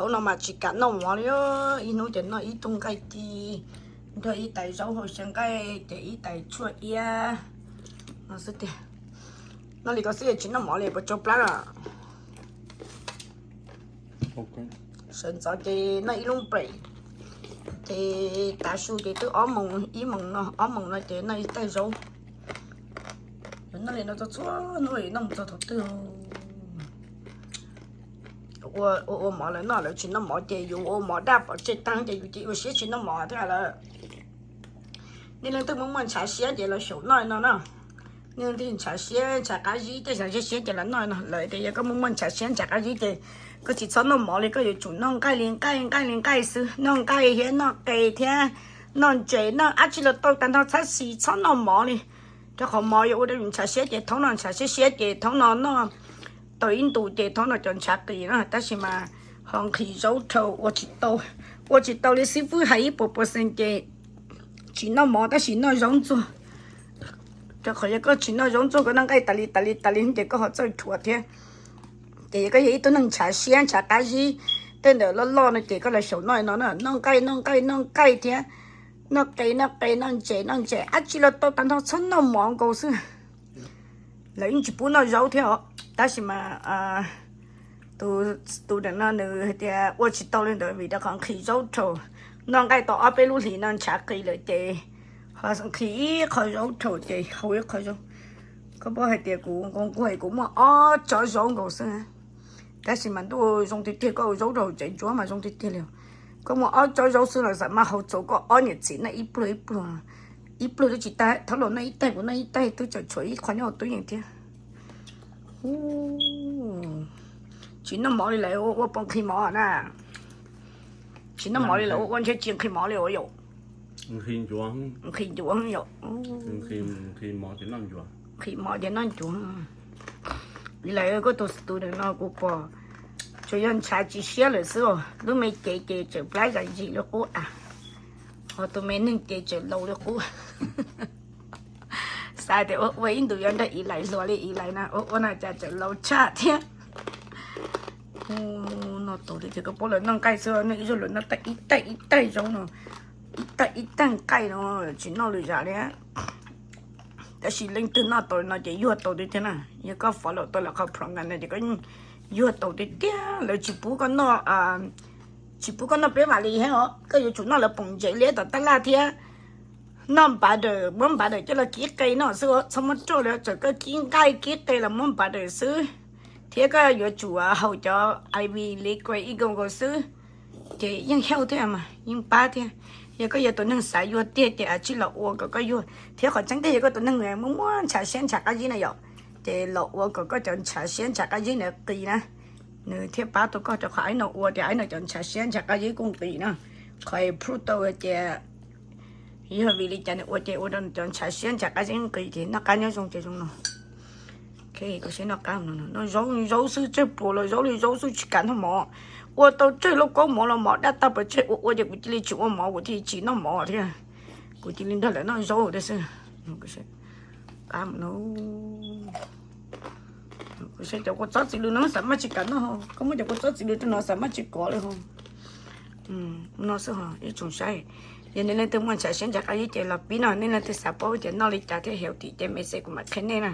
Thaum no mas tsis kam noj mov li, ib hnub ces noj ib tug nqaij ci nrog ib tais zaub hauv xyaw nqaij ces ib tais tshuaj iab no xwb tiag. Noj li ko xwb tsis noj mov li puas tsau plab lawm. Sawv ntxov ces noj ib lub break, ces tav su ces twb ob moos, ib moos no ob moos no ces noj ib tais zaub. Yuav noj li no txhua txhua hnub noj mus txog thaum twg. Ua ua mov lawv noj, lawv tsis noj mov ces yus ua mov daj pov tseg tag ces yus cia ua siab tsis noj mov thiab lawm. Nej leej twg muaj muaj ntshav siab ces los xyaum noj no na. Nej leej twg ntshav siab ntshav qab zib tej zav siab siab ces los noj no. Lawv tias yog koj muaj muaj ntshav siab ntshav qab zib ces koj tsis txhob noj mov li, koj yuav tsum noj nqaij li nqaij nqaij li nqaij xwb, noj nqaij thiab noj nqaij thiab noj ntses noj dab tsi los tau tag nrho, txhob xis txhob noj mov li. Rau qhov mov yuav ua rau yus ntshav siab ces thaum no ntshav siab siab ces thaum no noj tau ib ntus ces thaum no cov ntshav qis na, tab sis mas ho nqhis zaub dhau ua tsis tau, ua tsis tau li xib fwb hais ib puas percent ces tsis noj mov tab sis noj zaub ntxuag. Rau qhov yog koj tsis noj zaub ntxuag koj noj nqaij tas li tas li tas li ces koj ho txawj dhuav thiab. Ces yog koj yog ib tug neeg ntshav siab ntshav qab zib tej ntawm loj loj no ces koj los xyaum noj no na, noj nqaij noj nqaij noj nqaij thiab noj qe noj qe noj ntses noj ntses dab tsi los tau tag nrho txhob noj mov nkaus xwb. Lawv yeej tsis pub noj zaub thiab os, tab sis mas tus student no nws hais tias ua tsis tau li ntawd vim rau qhov nqhis zaub dhau. Noj nqaij tau ob peb lub hlis no ntshav qis lawm ces ho nqhis ib qho zaub dhau ces haus ib qho zaub. Koj paub hais tias kuv nqus nqus kuv muaj ob tsob zaub nkaus xwb, tab sis mas ntuj zoo tiag tiag, koj ua zaub rau tsev ntsuab mas zoo tiag tiag li. Koj muaj ob tsob zaub xwb los xam maj haus txaus koj ob niam txiv noj ib pluag ib pluag. Ib pluag twb tsis tag, thab luas noj ib taig kuv noj ib taig twb tseem tshuav ib qho nyob hauv tub yees thiab. Tsis noj mov li lawv ua ua puas nqhis mov na? Tsis noj mov li lawv ua ua ntshe tsis nqhis mov li ua yom. Nqhis ncuav yom. Nqhis mov ces noj ncuav. Li lawv koj tus student no kuv pom tsuas yog ntshav tsis siab lawm xwb os, lub me cev ces tseem plab zam zis li qub a, ho tus me neeg ces tseem laus li qub. Xav tias ua ua ib ntus yuav nrog Elaine hluas li Elaine na, ua ua no cas tseem laus tshaj thiab. No tau tiag tiag, koj paub lawv noj nqaij xwb, noj ib zaug lawv noj ib taig ib taig zaub no, ib taig ib taig nqaij no, tsis noj lwm zam li. Tab sis leej twg noj tau no ces yuag tau tiag tiag na. Yog koj follow tau lawv qhov program no ces koj yuag tau tiag tiag. Lawv tsis pub koj noj, tsis pub koj noj peb vam li thiab os, koj yuav tsum noj lawv poom ntsev liab tom tab laj thiab noj butter, muab butter coj los kib qe noj xwb, txhob muab roj li, txawm koj kib nqaij kib qe los muab butter xwb, thiab koj yuav tsum haus cov I V liquid ib nkaus nkaus xwb, ces yeej healthy thiab mas yeej pab thiab. Yog koj yog tus neeg xav yuag tiag ces a tsij los ua kom koj yuag, thiab qhov tseeb tiag yog koj tus neeg muaj muaj ntshav siab ntshav qab zib na yom, ces los ua kom koj cov ntshav siab ntshav qab zib ntawd qis na, nws thiaj pab tau koj, rau qhov ib no ua tias ib no cov ntshav siab ntshav qab zib kuj nqis na. Qhov prove tau tias yog vim li cas nws ua ces ua rau cov ntshav siab ntshav qab zib nqis ces noj qab nyob zoo ces zoo no. Noj zaub, zaub xwb, tsawg pluas los zaub li zaub xwb, tsis kam noj mov. Ua tau tsawg lauj kaub mov los mov daj tag pes tsawg, ua ua ces kuv cia li tsis ua mov, kuv thiaj tsis noj mov thiab. Kuv cia li nrog lawv noj zaub thiab xwb. Kuv saib cov kua txob txiv lws no xav maj tsis kam noj, koj muab cov kua txob txiv lws rau no xav maj tsis kov li ho. No xwb ho ib tsoom saib, yog nej leej twg muaj ntshav siab ntshav qab zib ces los pib no, nej leej twg xav paub tias noj li cas thiaj healthy ces message kuv mam qhia nej na.